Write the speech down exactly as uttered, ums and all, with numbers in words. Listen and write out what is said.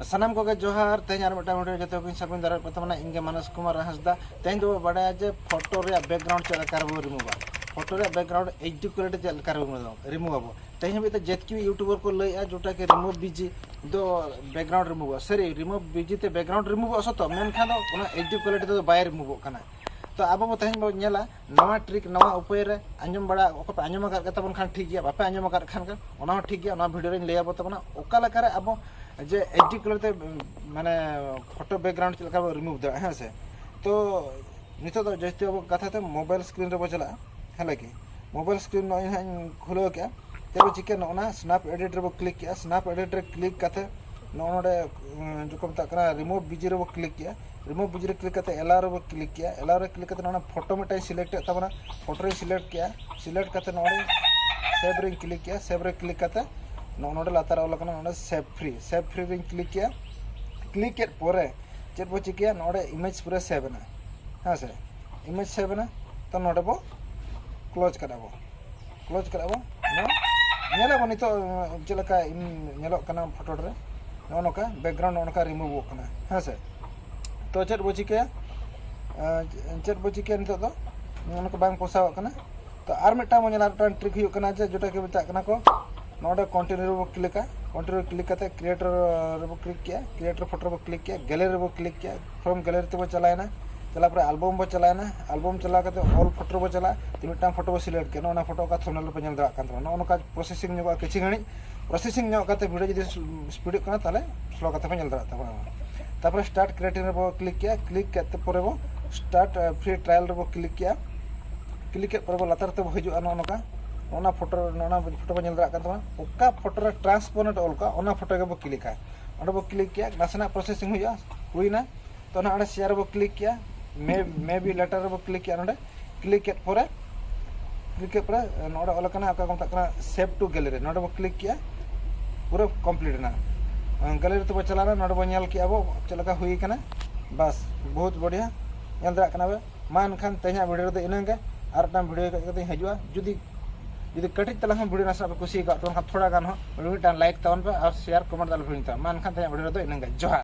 ᱥᱟᱱᱟᱢ ᱠᱚᱜᱮ ᱡᱚᱦᱟᱨ᱾ ᱛᱮᱦᱮᱧ ᱟᱨ ᱢᱤᱫᱴᱟᱝ video ᱡᱚᱛᱚ ᱠᱚᱧ ᱥᱟᱵᱤᱱ ᱫᱟᱨᱟᱭ ᱯᱮ ᱛᱟᱵᱚᱱᱟ᱾ ᱤᱧ ᱜᱮ ᱢᱟᱱᱚᱥ ᱠᱩᱢᱟᱨ ᱦᱟᱸᱥᱫᱟ᱾ ᱛᱮᱦᱮᱧ ᱫᱚᱵᱚ ᱵᱟᱰᱟᱭᱟ ᱡᱮ ᱯᱷᱳᱴᱳ ᱨᱮᱭᱟᱜ background ᱪᱮᱫ ᱞᱮᱠᱟ ᱨᱮᱵᱚ ᱨᱤᱢᱩᱵᱷᱟ, ᱯᱷᱳᱴᱳ ᱨᱮᱭᱟᱜ background HD quality ᱪᱮᱫ ᱞᱮᱠᱟ ᱨᱤᱢᱩᱵᱷ ᱟᱵᱚ᱾ ᱛᱮᱦᱮᱧ ᱦᱟᱹᱵᱤᱡ ᱛᱮ ᱡᱮᱛᱠᱤ YouTuber ᱠᱚ ᱞᱟᱹᱭᱮᱫᱼᱟ ᱡᱮᱴᱟ ᱠᱤ remove BG ᱫᱚ background ᱨᱤᱢᱩᱵᱷᱚᱜᱼᱟ᱾ ᱥᱟᱹᱨᱤ, remove BG ᱛᱮ background ᱨᱤᱢᱩᱵᱷᱚᱜᱼᱟ ᱥᱚᱛᱚ, ᱢᱮᱱᱠᱷᱟᱱ ᱫᱚ ᱚᱱᱟ HD quality ᱛᱮᱫᱚ ᱵᱟᱭ ᱨᱤᱢᱩᱵᱷᱚᱜ ᱠᱟᱱᱟ᱾ ᱛᱚ ᱟᱵᱚ ᱵᱚ ᱛᱮᱦᱮᱧ ᱵᱚ ᱧᱮᱞᱟ ᱱᱟᱣᱟ trick, ᱱᱟᱣᱟ ᱩᱯᱟᱹᱭ ᱨᱮ᱾ ᱟᱸᱡᱚᱢ ᱵᱟᱲᱟ, ᱚᱠᱚᱭ ᱯᱮ ᱟᱸᱡᱚᱢ ᱟᱠᱟᱫ ᱜᱮ ᱛᱟᱵᱚᱱ ᱠᱷᱟᱱ ᱴᱷᱤᱠ ᱜᱮᱭᱟ, ᱵᱟᱯᱮ ᱟᱸᱡᱚᱢ ᱟᱠᱟᱫ ᱠᱷᱟᱱ ᱜᱮ ᱚᱱᱟ ᱦᱚᱸ ᱴᱷᱤᱠ ᱜᱮᱭᱟ᱾ ᱱᱚᱣᱟ video ᱨᱮᱧ ᱞᱟᱹᱭ ᱟᱵᱚ ᱛᱟᱵᱚᱱᱟ ᱚᱠᱟ ᱞᱮᱠᱟᱨᱮ ᱟᱵᱚ ᱡᱮ HD quality ᱛᱮ, ᱢᱟᱱᱮ, photo background ᱪᱮᱫ ᱞᱮᱠᱟ ᱵᱚ remove ᱫᱟᱲᱮᱭᱟᱜᱼᱟ, ᱦᱮᱸ ᱥᱮ᱾ ᱛᱚ ᱱᱤᱛᱚᱜ ᱫᱚ ᱡᱟᱹᱥᱛᱤ ᱟᱵᱚ ᱠᱟᱛᱷᱟ ᱛᱮ mobile screen ᱨᱮᱵᱚ ᱪᱟᱞᱟᱜᱼᱟ, ᱦᱮᱸ ᱞᱮᱠᱤ mobile screen ᱱᱚᱜᱼᱚᱭ ᱦᱟᱸᱜ ᱤᱧ ᱠᱷᱩᱞᱟᱹᱣ ᱠᱮᱜᱼᱟ᱾ ᱛᱮ ᱵᱚ ᱪᱤᱠᱟᱹᱭᱟ, ᱱᱚᱜᱼᱚ ᱱᱟ Snap Edit ᱨᱮᱵᱚ click ᱠᱮᱜᱼᱟ᱾ Snap Edit ᱨᱮ click ᱠᱟᱛᱮ ᱱᱚᱜᱼᱚ ᱱᱚᱰᱮ, ᱩᱸ, ᱡᱚᱠᱚ ᱢᱮᱛᱟᱜ ᱠᱟᱱᱟ remove BG ᱨᱮᱵᱚ click ᱠᱮᱜᱼᱟ᱾ Remove BG ᱨᱮ click ᱠᱟᱛᱮ allow ᱨᱮᱵᱚ click ᱠᱮᱜᱼᱟ᱾ Allow ᱨᱮ click ᱠᱟᱛᱮ ᱱᱚᱜᱼᱚ ᱱᱟ photo ᱢᱤᱫᱴᱟᱝ select ᱮᱫ ᱛᱟᱵᱚᱱᱟ, photo ᱨᱮᱧ select ᱠᱮᱜᱼᱟ᱾ Select ᱠᱟᱛᱮ ᱱᱚᱜᱼᱚᱭ save ᱨᱮᱧ click ᱠᱮᱜᱼᱟ᱾ Save ᱨᱮ click ᱠᱟᱛᱮ ᱱᱚᱜᱼᱚ ᱱᱚᱰᱮ ᱞᱟᱛᱟᱨ ᱨᱮ ᱚᱞ ᱟᱠᱟᱱᱟ, ᱱᱚᱰᱮ save free, save free ᱨᱮᱧ click ᱠᱮᱜᱼᱟ᱾ Click ᱠᱮᱫ ᱯᱚᱨᱮ ᱪᱮᱫ ᱵᱚ ᱪᱤᱠᱟᱹᱭᱟ, ᱱᱚᱰᱮ image ᱯᱩᱨᱟᱹ save ᱮᱱᱟ, ᱦᱮᱸ ᱥᱮ, image save ᱮᱱᱟ᱾ ᱛᱚ ᱱᱚᱰᱮ ᱵᱚ close ᱠᱟᱫᱟ ᱵᱚ, close ᱠᱟᱫᱟ ᱵᱚ᱾ ᱱᱚᱣᱟ ᱧᱮᱞ ᱟᱵᱚ ᱱᱤᱛᱚᱜ, ᱪᱮᱫ ᱞᱮᱠᱟ ᱧᱮᱞᱚᱜ ᱠᱟᱱᱟ photo ᱨᱮ, ᱱᱚᱜᱼᱚ ᱱᱚᱝᱠᱟ background ᱱᱚᱜᱼᱚ ᱱᱚᱝᱠᱟ remove ᱚᱜ ᱠᱟᱱᱟ, ᱦᱮᱸ ᱥᱮ᱾ ᱛᱚ ᱪᱮᱫ ᱵᱚ ᱪᱤᱠᱟᱹᱭᱟ, ᱪᱮᱫ ᱵᱚ ᱪᱤᱠᱟᱹᱭᱟ ᱱᱤᱛᱚᱜ ᱫᱚ, ᱱᱚᱜᱼᱚ ᱱᱚᱝᱠᱟ ᱵᱟᱝ ᱯᱚᱥᱟᱣᱚᱜ ᱠᱟᱱᱟ᱾ ᱛᱚ ᱟᱨ ᱢᱤᱫᱴᱟᱝ ᱵᱚ ᱧᱮᱞᱟ, ᱟᱨ ᱢᱤᱫᱴᱟᱝ trick ᱦᱩᱭᱩᱜ ᱠᱟᱱᱟ ᱡᱮ ᱡᱮᱴᱟ ᱠᱚ ᱢᱮᱛᱟᱜ ᱠᱟᱱᱟ ᱠᱚ, ᱱᱚᱰᱮ continue ᱨᱮᱵᱚ click ᱟ᱾ Continue click ᱠᱟᱛᱮ creator ᱨᱮᱵᱚ click ᱠᱮᱜᱼᱟ, creator photo ᱨᱮᱵᱚ click ᱠᱮᱜᱼᱟ, gallery ᱨᱮᱵᱚ click ᱠᱮᱜᱼᱟ, from gallery ᱛᱮᱵᱚ ᱪᱟᱞᱟᱣᱮᱱᱟ᱾ ᱪᱟᱞᱟᱣ ᱯᱚᱨᱮ album ᱵᱚ ᱪᱟᱞᱟᱣᱮᱱᱟ, album ᱪᱟᱞᱟᱣ ᱠᱟᱛᱮ all photo ᱨᱮᱵᱚ ᱪᱟᱞᱟᱜᱼᱟ᱾ ᱛᱚ ᱢᱤᱫᱴᱟᱝ photo ᱵᱚ select ᱠᱮᱜᱼᱟ, ᱱᱚᱜᱼᱚ ᱱᱟ photo ᱚᱠᱟ thumbnail ᱨᱮᱯᱮ ᱧᱮᱞ ᱫᱟᱲᱮᱭᱟᱜ ᱠᱟᱱ ᱛᱟᱵᱚᱱᱟ᱾ ᱱᱚᱜᱼᱚ ᱱᱚᱝᱠᱟ processing ᱧᱚᱜᱚᱜᱼᱟ ᱠᱤᱪᱷᱩ ᱜᱷᱟᱹᱲᱤᱡ᱾ Processing ᱧᱚᱜ ᱠᱟᱛᱮ video ᱡᱩᱫᱤ speedᱚᱜ ᱠᱟᱱᱟ ᱛᱟᱦᱚᱞᱮ slow ᱠᱟᱛᱮ ᱯᱮ ᱧᱮᱞ ᱫᱟᱲᱮᱭᱟᱜ ᱛᱟᱵᱚᱱᱟ᱾ ᱛᱟᱯᱚᱨᱮ start creating ᱨᱮᱵᱚ click ᱠᱮᱜᱼᱟ, click ᱠᱟᱛᱮ ᱯᱚᱨᱮ ᱵᱚ start free trial ᱨᱮᱵᱚ click ᱠᱮᱜᱼᱟ᱾ Click ᱠᱮᱫ ᱯᱚᱨᱮ ᱵᱚ ᱞᱟᱛᱟᱨ ᱛᱮᱵᱚ ᱦᱤᱡᱩᱜᱼᱟ, ᱱᱚᱜᱼᱚ ᱱᱚᱝᱠᱟ, ᱱᱚᱜᱼᱚ ᱱᱟ photo, ᱱᱚᱜᱼᱚ ᱱᱟ photo ᱵᱚ ᱧᱮᱞ ᱫᱟᱲᱮᱭᱟᱜ ᱠᱟᱱ ᱛᱟᱵᱚᱱᱟ᱾ ᱚᱠᱟ photo ᱨᱮ transparent ᱚᱞ ᱠᱟᱜᱼᱟ ᱚᱱᱟ photo ᱜᱮᱵᱚ click ᱟ᱾ ᱚᱸᱰᱮ ᱵᱚ click ᱠᱮᱜᱼᱟ, ᱱᱟᱥᱮᱱᱟᱜ processing ᱦᱩᱭᱩᱜᱼᱟ, ᱦᱩᱭᱱᱟ᱾ ᱛᱚ ᱱᱚᱰᱮ share ᱨᱮᱵᱚ click ᱠᱮᱜᱼᱟ, may, maybe later ᱨᱮᱵᱚ click ᱠᱮᱜᱼᱟ᱾ ᱱᱚᱰᱮ click ᱠᱮᱫ ᱯᱚᱨᱮ, click ᱠᱮᱫ ᱯᱚᱨᱮ ᱱᱚᱰᱮ ᱚᱞ ᱟᱠᱟᱱᱟ ᱚᱠᱟ ᱠᱚ ᱢᱮᱛᱟᱜ ᱠᱟᱱᱟ save to gallery, ᱱᱚᱰᱮ ᱵᱚ click ᱠᱮᱜᱼᱟ᱾ ᱯᱩᱨᱟᱹ complete ᱮᱱᱟ᱾ Gallery ᱛᱮᱵᱚ ᱪᱟᱞᱟᱣᱱᱟ, ᱱᱚᱰᱮ ᱵᱚ ᱧᱮᱞ ᱠᱮᱜᱼᱟ ᱵᱚ ᱪᱮᱫ ᱞᱮᱠᱟ ᱦᱩᱭ ᱠᱟᱱᱟ᱾ ᱵᱟᱥ, ᱵᱚᱦᱩᱛ ᱵᱚᱲᱤᱭᱟ, ᱧᱮᱞ ᱫᱟᱲᱮᱭᱟᱜ ᱠᱟᱱᱟ ᱵᱮ᱾ ᱢᱟ ᱮᱱᱠᱷᱟᱱ ᱛᱮᱦᱮᱧᱟᱜ video ᱨᱮᱫᱚ ᱤᱱᱟᱹᱝ ᱜᱮ, ᱟᱨ ᱢᱤᱫᱴᱟᱝ video ᱠᱟᱛᱮ ᱤᱧ ᱦᱤᱡᱩᱜᱼᱟ᱾ ᱡᱩᱫᱤ ᱡᱩᱫᱤ ᱠᱟᱹᱴᱤᱡ ᱛᱟᱞᱟᱝ ᱦᱚᱸ video ᱱᱟᱥᱮᱱᱟᱜ ᱯᱮ ᱠᱩᱥᱤ ᱟᱠᱟᱫ ᱛᱟᱵᱚᱱ ᱠᱷᱟᱱ ᱛᱷᱚᱲᱟ ᱜᱟᱱ ᱦᱚᱸ video ᱢᱤᱫᱴᱟᱝ like ᱛᱟᱵᱚᱱ ᱯᱮ ᱟᱨ share comment ᱫᱚ ᱟᱞᱚ ᱯᱮ ᱦᱤᱲᱤᱧ ᱛᱟᱵᱚᱱᱟ᱾ ᱢᱟ ᱮᱱᱠᱷᱟᱱ ᱛᱮᱦᱮᱧᱟᱜ video ᱨᱮᱫᱚ ᱤᱱᱟᱹᱝ ᱜᱮ᱾ ᱡᱚᱦᱟᱨ᱾